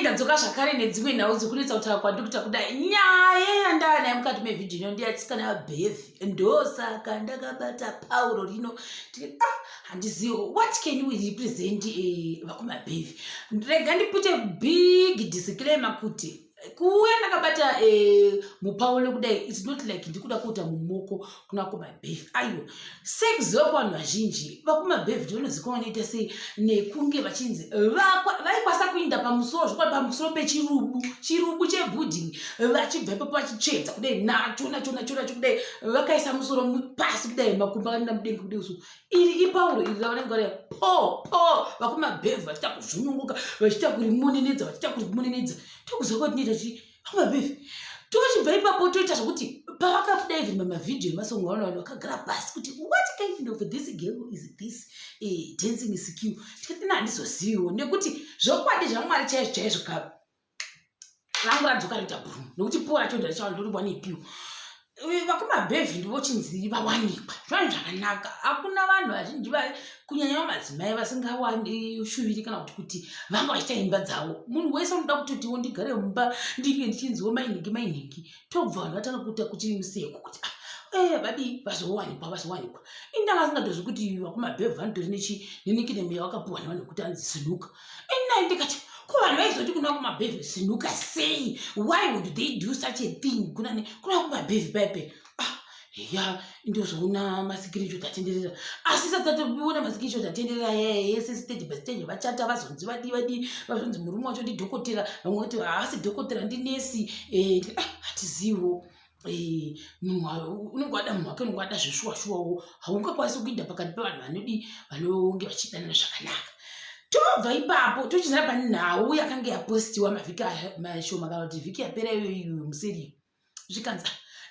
Ndadzoka zvakare nedzimwe nhau dzikunetsa kutaura kwandiri kuita kudai. Nyaya yandaa nayo mukati mevhidhiyo ino ndeyatsikana yaBev. Ndosaka ndakabata Pauro rino. Ndikati, ah, handizivi what can we represent vakoma Bev. Rega ndipute big disclaimer kuti kuuya ndakabata mupaulo kudai, it's not like ndikuda kuita mumoko kuna vakoma Bev. Aiwa, sekuziva kuvanhu vazhinji, vakoma Bev ndinozikanwa vanoita sei nekunge vachinzi vaikwanisa kuinda pamusoro zvokwadi, pamusoro pechirubu, chirubu chebuilding, vachibva ipapo vachitsvedza kudai nacho nacho nacho nacho kudai, vakaisa musoro pasi kudai, makumbo akaenda mudenga kudai. So iri ipauro iri ravanenge vari po po vakoma Bev vachiita kuzununguka, vachiita kurimonenedza, vachiita kurimonenedza. Tokuziva kuti tinoita chii vakoma Bev. Tochibva ipapo toita zvokuti pavakabuda even mamavhidhiyo emasongo, vaona vanhu vakagara pasi kuti what kind of this girl is this dancing skill? Tikati ina handizoziviwo, nekuti zvokwadi zvaMwari chaizvo chaizvo ka rangu radzoka roita bhuru, nekuti po racho ndarichawa ndoriwanepiwo. Vakoma Bhevhi ndivochinzi vawanikwa zvanhu zvakanaka. Hakuna vanhu vazhinji, kunyanya vamadzimai, vasingawani shuviri kana kuti vanga vachiita imba dzavo. Munhu wese unoda kutotiwo ndigare mumba, ndinge ndichinziwo mainhingi mainhingi. Tobva vanhu vatanga kuita kuti museko kuti ah, vadii, vazowanikwa, vazowanikwa. Indanga asingatozvi kuti vakoma Bhevhi vanotori nenickname yavakapuhwa nevanhu kuti anzi Sinuka. Inai ndikati, ko vanhu vaizoti kuna kumabhevhi Sinuka sei? Why would they do such a thing kuna kumabhevhi paipe? Ah, ya ndozoona mascreenshot atenderera, asi sati tatoona mascreenshot atenderera yese stage by stage, vachata, vazonzi vadii vadii, vazonzi murume wacho ndidhokotera, vamwe vati haasi dhokotera, ndinesi. Ah, hatizivo. Munhu unenge wada munhu wake, unenge wada zveshuwa shuwawo, haungakwanisi kuinda pakati pevanhu vanodi vanonge vachidanana zvakanaka. Tobva ipapo tochizara pane nhau yakanga yapostiwa mavhiki mashoma, kana kuti vhiki yapera iyoyo museri. Zvikanzi,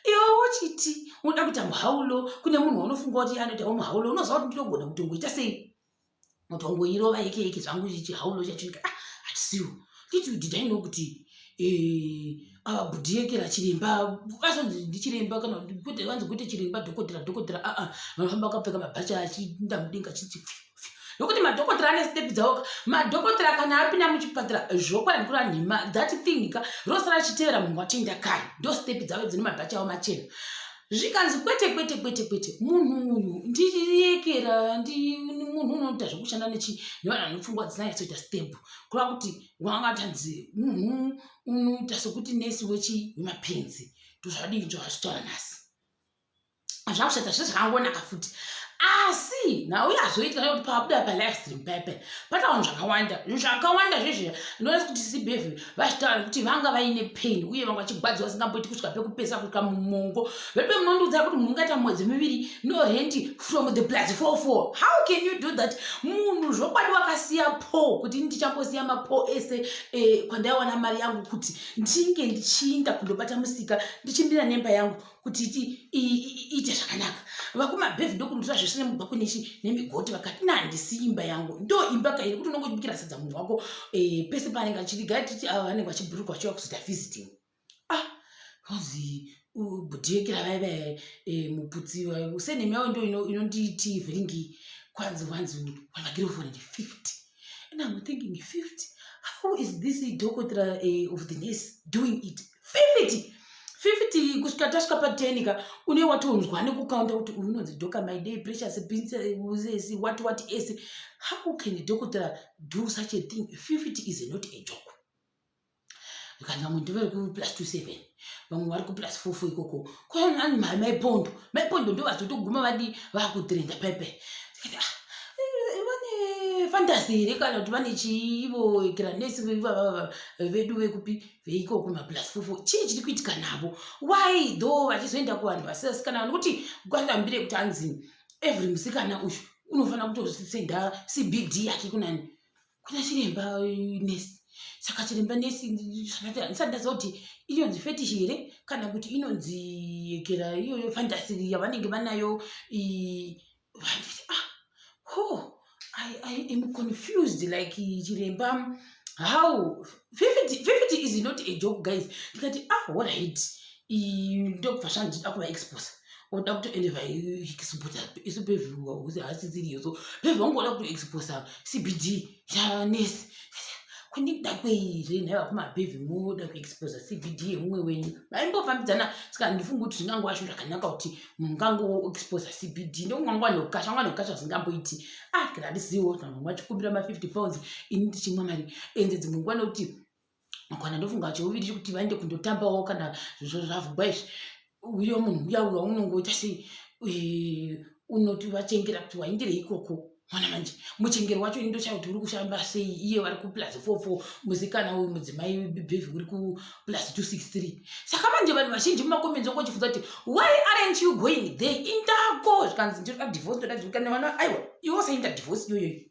iwe uchiti unoda kuita muhaulo kune munhu waunofunga kuti anoitawo muhaulo, unoziva kuti ndinogona kutongoita sei, kutongoirova yeke yeke zvangu chihaulo chacho. Ah, hatisiwo nditi did I know kuti ava bhudhiyekera chiremba, vazonzi ndichiremba, kana kwete, vanzi kwete chiremba, dhokotera, dhokotera. Aa, vanofamba vakapfeka mabhachi achiinda mudenga achiti, nokuti madhokotera ane step dzavo. Madhokotera kana apinda muchipatara, zvokwadi kura nhema, that thing ka rosara achitevera munhu watoenda kare, ndo step dzavo dzine mabhachi avo machena. Zvikanzi kwete kwete kwete kwete, munhu uyu ndiyekera, ndi munhu unoita zvekushanda nechi nevanhu vane pfungwa dzinanyatsoita step, kureva kuti wangatanzi munhu unoita sekuti nesi wechi wemapenzi. Ndozvadii, ndozvazvitaura nhasi, zvakushata zvese zvakangonaka futi. Asi nhau yazoitika nekuti pabuda palive stream paipai patavanhu zvakawanda zvakawanda zvezve. Ndinoona kuti cbf vachitaura kuti vanga vaine pain uye vanga vachigwadziwa vasingamboiti kusvika pekupesa, kusvika mumongo. Vepe munondiudza kuti munhu ungaita mwedzi 2 no rent from the +44? How can you do that? Munhu zvokwadi wakasiya po kuti ndichambosiya mapo ese kwandaiwana mari yangu kuti ndinge ndichiinda kundobata musika, ndichimbira nemba yangu kuti iite zvakanaka. Vakumabhevhi ndokundotora zvese nemugwako nechi nemigoti. Vakati na handisi imba yangu, ndo imba kairi kuti unongobikira sadza munhu wako pese paanenge achiriga. Titi ava vanenge vachibhuruka vachiuya kuzoita visiting. Ah, onzi bhudhiyekera vaiva muputsi seneme yavo ndo inonditi vhiringi. Kwanzi vanzi vanagirlfriend 50, and I'm thinking, 50, how is this doctor of the nurse doing it? 50, 50, kusvika tasvika pa10 ka une watonzwa nekukaunda kuti uyu unonzi doka my day precious princess what what ese. How can a doctor do such a thing? 50 is not a joke. Kana vamwe ndovari ku+27, vamwe vari ku+44 ikoko. Kwanani maipondo maipondo ndo vazotoguma vadi vakutrenda pepe. Vane fantasy here, kana kuti vane chiivo kiranesi ivava vedu vekupi veikoko ma+44? Chii chiri kuitika navo? Why though vachizoenda kuvanhu vasisikana? Nokuti kwatambire kuti anzi every musikana uyu unofanira kutosenda CBD yake kunani, kuna chiremba nesi. Saka chiremba nesi, ndisati ndaziva kuti inonzi fetish here kana kuti inonzi kera iyoyo fantasy yavanenge vanayo. Ah, ho, I am confused, like chiremba, how 50, 50 is not a joke, guys. Ndikati, ah, alright, ndokubva zvandida kuvaexposa, oda kutoendeva exposa isu bhevhi hasisiriyo. So bhevhi wangoda kutoexposa CBD yanesi. Kundida kweizve nhai vakumabhevhi muda kuexposa CBD yemumwe wenyu vaimbofambidzana, saka handifungi kuti zvingangova zvinhu zvakanaka kuti mungangoexposa CBD ndokungangova nekukasha ngova nekukasha zvingamboiti. Ah, kana handiziviwo kana vamwe vachikumbira ma50 pounds, ini ndichimwa mari ende dzimwe nguva, nekuti kana ndofunga cheuviri chekuti vaende kundotambawo kana zvavhugwa izvi, uyo munhu uya uya unongoita sei, unoti vachengera kuti waindirei ikoko mwana. Manje muchengero wacho indoshaya kuti uri kushamba sei. Iye vari kuplus 44, musikana uyu mudzimai Bhevhi uri kuplus 263. Saka manje vanhu vazhinji mumacomments ongochifunza kuti, "Why aren't you going there?" Indako zvikanzi, "Ndoda divorce, ndoda divorce." Kana vana, aiwa, iwe usainda divorce iyoyoyo,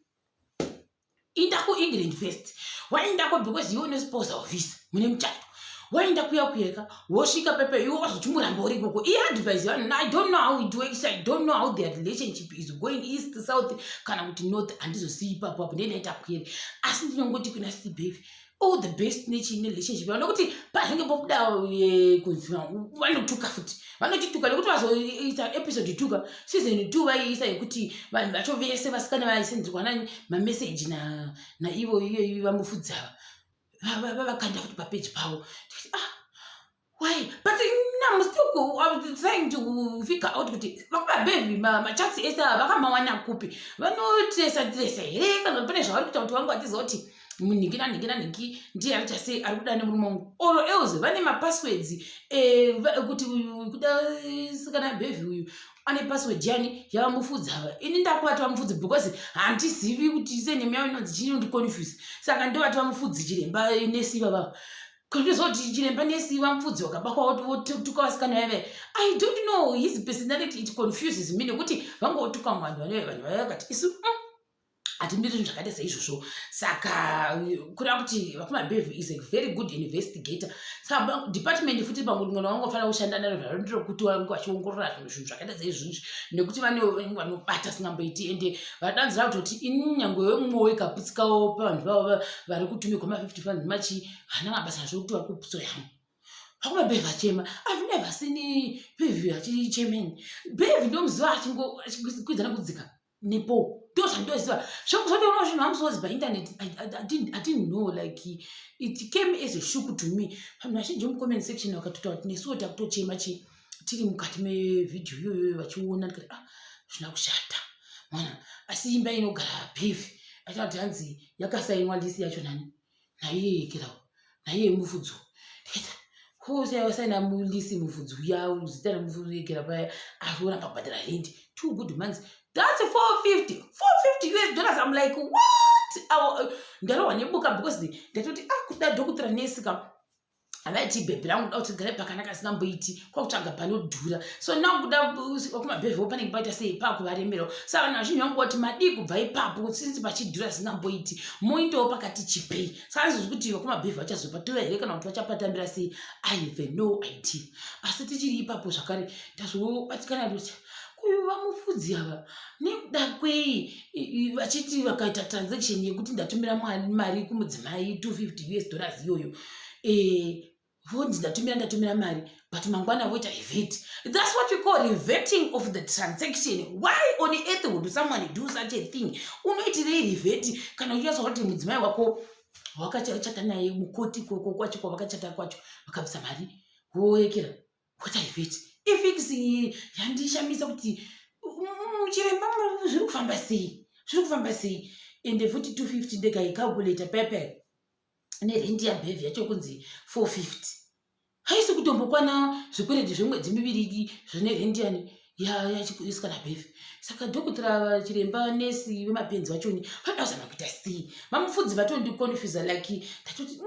inda kuEngland first. Waindako because iwe une spousal visa, mune muchato. Waenda kuya kuyeka, wosvika pepe, iwe wazochimuramba uri ikoko. Iadvice vanhu. I don't know how it works, I don't know how their relationship is going, east, south kana kuti north, handizosiyi ipapo apo ndendaita pwere. Asi ndinongoti kuna Steve, all the best nechii nerelationship yavo, nekuti pazvinge pobuda kunzi vanotuka futi, vanochituka nekuti vazoita episode 2 ka season 2, vaiisa yekuti vanhu vacho vese vasikana vaisenderwa nani mameseji naivo iyoyi vamufudzi ava, vavakanda futi papeji pavo. Ah, why? But I'm still I'm trying to figure out kuti vakumabhevhi machats ese ava vakamawana kupi. Vanotresa tresa here kana pane zvavari kuita kuti vange vachiziva kuti munhingi nanhingi nanhingi ndiye aricha sei ari kuda nemurume wangu, or else vane mapasswords kuti uyu kuda sikana bhevhi uyu ane password yani yavamufudzi ava. Ini ndakuvati vamufudzi because handizivi kuti surname yavo inonzi chinondiconfuse, saka ndovati vamufudzi chiremba nesi vavava. Kundozoti chiremba nesi vamufudzi vakabatwa votuka vasikana vaive, I don't know his personality, it confuses me, nekuti vangotuka vanhu vaneve vanhu vaive vakati isu hatimbiri zvinhu zvakaita saizvozvo. Saka kureva kuti vakumabhevhi is a very good investigator. Saka department futi pamwe vangofanira kushanda naro zvaro nderekuti vange vachiongorora zvinhu zvakaita saizvozvi, nekuti vane vanobata singamboiti. Ende vadanzira kutoti ini nyange wemumwe wekaputsikawo pavanhu vavo vari kutumigwa ma50 pounds machi, hana mabasa nazvo kuti vari kuputso yamo. Vakumabhevhi achema, I've never seen Bhevhi achichemeni. Bhevhi ndomuziva achikwidzana kudzika nepo, ndo zvandoziva. Zvekuzotoona zvinhu vamusozi painternet, I didn't know, like it came as a shock to me. Vanhu vazhinji mucomment section vakatotaura kuti nesuwo takutochema chi tiri mukati mevhidhiyo iyoyoyo vachiona. Ndikati, "Ah, zvina kushata mwana." Asi imba inogara Bhevhi aita kuti hanzi yakasainwa lease yacho nani, naiye Yekerawo, naiye Mufudzo. Ndikaita kosaina lease Mufudzi uya, zita ramufuyekera paya, ari kuramba kubhadhara rent 2 good months. That's 450, 450 US dollars. I'm like, "What?" Ndarohwa nebuka because ndatoti, ah, kuda dhokotera nesi ka havaiti bhebhi rangu kuda kuti rigare pakanaka singamboiti, kwakutsvaga panodhura. So now kuda kumabhevhewo panenge paita sei, pakuvaremerawo. Saka vanhu vazhinji vangu kuti madii kubva ipapo sinzi pachidhura singamboiti, moindawo pakati chipei. Saka ndizvozvi kuti vakumabhevhe vachazopatora here kana kuti vachapatambira sei, I have no idea. Asi tichiri ipapo zvakare, ndazobatikana kuti uyu vamufudzi ava nekuda kwei vachiti vakaita transaction yekuti ndatumira mari kumudzimai 250 US dollars iyoyo, vonzi ndatumira mari, but mangwana voita revert. That's what we call reverting of the transaction. Why on earth would someone do such a thing? Unoitirei revert kana uchinyatsa kuti mudzimai wako wakachata naye mukoti koko kwacho kwavakachata kwacho, vakabvisa mari, woyekera voita revert? Ifix yandishamisa kuti chiremba zviri kufamba sei, zviri kufamba sei. Ende futi 250 ndekaicalculata pepe nerendi yabhevhi yacho kunzi 450, haisi kutombokwana zvikwereti zvemwedzi 2 zvine rendi yani yachiisikana bhevhi. Saka dhokotera chiremba nesi vemapenzi vachoni vanoda kuzama kuita sei? Vamufudzi vatondiconfusa, like ndatoti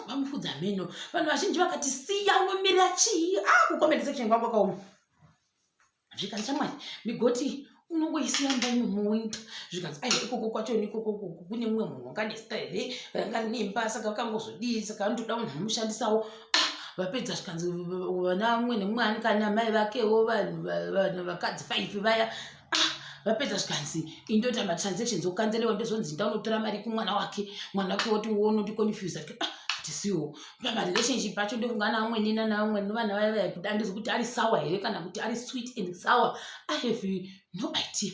vamufudzi hameno. Vanhu vazhinji vakati, "Siya, unomirira chii?" Ah, kucomment section kwangu kwakaoma. Zvikanzi, "Shamwari, migoti unongoisiya mba imomo woita." Zvikanzi, "Aiwa, ikoko kwachoni ikoko kune mumwe munhu wanga nezita here ranga rine imba, saka vakangozodii, saka vanotoda munhu anomushandisawo." Ah, vapedza zvikanzi vana mumwe nemumwe ane kana mai vakewo, vanhu vakadzi 5 vaya. Ah, vapedza zvikanzi indoita matransactions okukanzelewa, ndozonzi ndaunotora mari kumwana wake, mwana wake woti unondiconfusa. Ah, hatisiwo pamarelationship acho, ndofunga naamweni nanaamweni vana vaya vaya kuda ndizvokuti ari sour here kana kuti ari sweet and sour, I have no idea.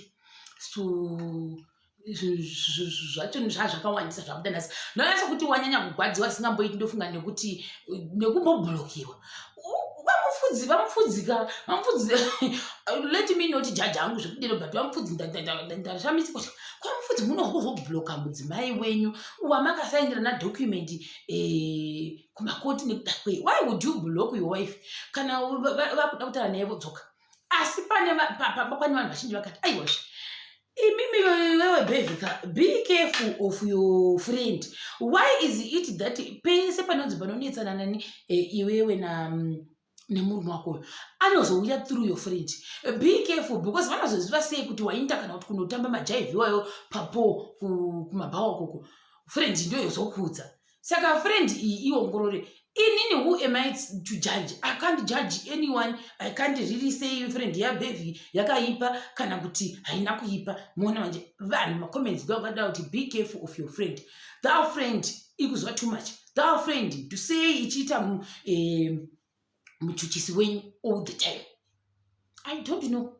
So Zvacho zvazvakawandisa zvabuda nhasi. Ndonatsa kuti wanyanya kugwadziwa singamboiti, ndofunga nekuti nekumbobhulokiwa. Vamufudzi, vamufudzika, vamufudzi, let me not judge hangu zvekudero, but vamufudzi, ndashamisika kuti kwamufudzi munozobhuloka mudzimai wenyu wamakasainira nadocument kumakoti nekuda kwei? Why would you block your wife kana vakuda kutaura naye vodzoka? Asi pane pane vanhu vazhinji vakati, "Aiwazve, imimi wewe Bevika, be careful of your friend." Why is it that pese panonzi panonetsana nani iwewe na nemurume wako anozouya through your friend? Be careful, because vanozoziva sei kuti wainda kana kuti kunotamba majaivhi iwayo papo kumabhawa koko? Friend ndiyo yozokuudza. Saka friend iyi iongorore. Inini, who am I to judge? I can't judge anyone. I can't really say friend yaBevi yakaipa kana kuti haina kuipa. Muona manje vanhu macomments ndovakada kuti, "Be careful of your friend. That friend iri kuziva too much. That friend to say ichiita muchuchisi wenyu all the time." I don't know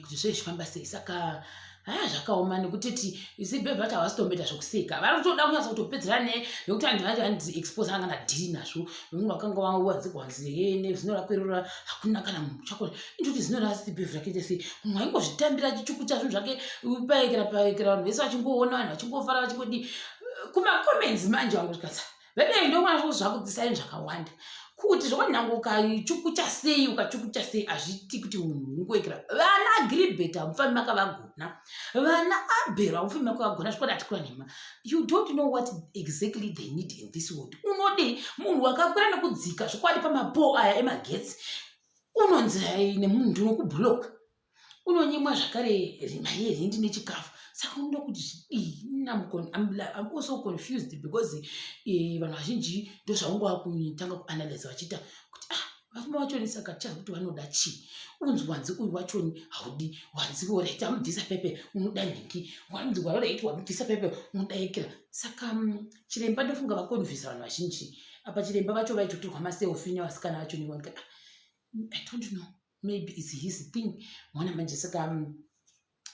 kuti zvee zvifamba sei. Saka haya, zvakaoma nekuti ti isibhebhi vacho havasi tomboita zvokuseka, vari kutoda kunyatsa kutopedzera ne nekuti vanhu vacho vanzi expose anga nadhiri nazvo. Vamwe vakanga wanzi he nezino rako irora hakuna kana munhu chakona indoti zino rasibhebhi rakaita sei. Munhu aingozvitambira achichukucha zvinhu zvake paekera paekera, vanhu vese vachingoona, vanhu vachingofara, vachingodii. Kumacomments manje vangu zvikasa vedei, ndokuona zvakudzisai zvakawanda kuti zvokwadi nyange ukachukucha sei, ukachukucha sei, hazviiti kuti munhu ungoekera. Vana Giribhet hamufambi makavagona, vana Abhero hamufambi makavagona. Zvokwadi hatikura nhema. You don't know what exactly they need in this world. Unodei munhu wakakwira nekudzika zvokwadi pamapo aya emagetsi, unonzi nemunhu ndinokubhuloka, unonyimwa zvakare mari yerendi nechikafu. Saka unoda kuti zvidii? I'm also confused because vanhu vazhinji ndozvaungava kutanga kuanalyze vachiita kuti, ah, varume vachoni saka tichaziva kuti vanoda chii? Unzi wanzi uyu wachoni haudi, wanzi alright, amubvisa pepe, unoda nhingi, wanzi alright, wamubvisa pepe, unoda yekera. Saka chiremba ndofunga vakonfisa vanhu vazhinji apa. Chiremba vacho vaitotorwa maselfie nevasikana vacho nevanika. I don't know, maybe it's his thing. Mona manje, saka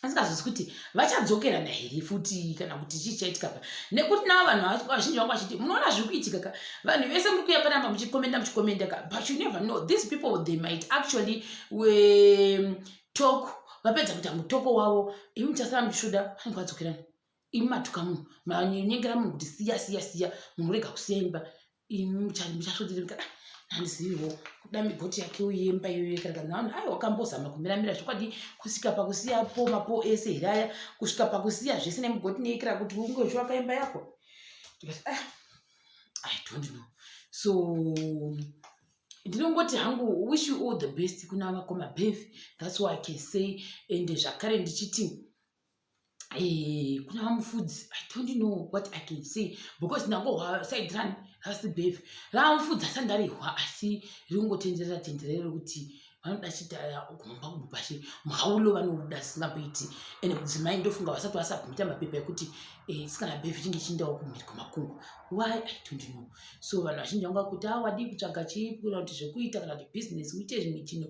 asingazvisi kuti vachadzokerana here futi kana kuti chii chaitika pa, nekuti navo vanhu vazhinji vangu vachiti, munoona zviri kuitika ka, vanhu vese muri kuuya panapa muchikomenda, muchikomenda ka, but you never know, these people, they might actually talk. Vapedza kuita mutoko wavo, imi muchasara muchisvoda vanenge vadzokerana. Imi matuka munhu, manyengera munhu kuti siya, siya, siya, munhu rega kusiya imba, imi muchasvodira. Handiziviwo kuda migoti yake uyemba iyoyo kana vanhu aiwa wakambozama kumiramira zvokwadi kusvika pakusiya po mapo ese here aya, kusvika pakusiya zvese nemugoti neikira kuti unge uchivaka imba yako? Ndikati, ah, I don't know. So ndinongoti hangu, wish you all the best kuna vakoma Bev. That's what I can say. And zvakare ndichiti kuna vamufudzi, I don't know what I can say because ndangohwa side run rasi Bev, ravamufudzi asati ndarihwa, asi ringotenderera tenderera rekuti vanoda chita kumba kubhashe muhaulo vanoda singamboiti. Ende mudzimai ndofunga vasati vasubmita mapepa ekuti sikana Bev chinge chiindawo kumhiri kwemakungwa. Why, I don't know. So vanhu vazhinji vanga kuti, a, wadii kutsvaga chii kana kuti zvekuita kana kuti business, uite zvimwe chino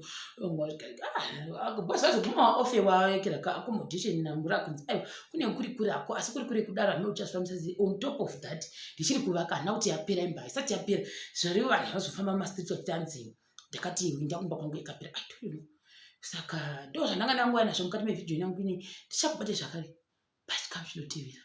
bhosi vazoguma waofewa kera accommodation namura kunzi aiwa kune kuri kure hako, asi kuri kure kudaro hame uchazvifambisa. On top of that, ndichiri kuvaka, handina kuti yapera imba, haisati yapera. Zvareva vanhu vazofamba mumastreets vachiti anzi ndakati winda kumba kwangu ikapera. I don't know. Saka ndo zvandanga ndanguva nazvo mukati mevhidhiyo yangu ine. Tichakubate zvakare pachikamu chinotevera.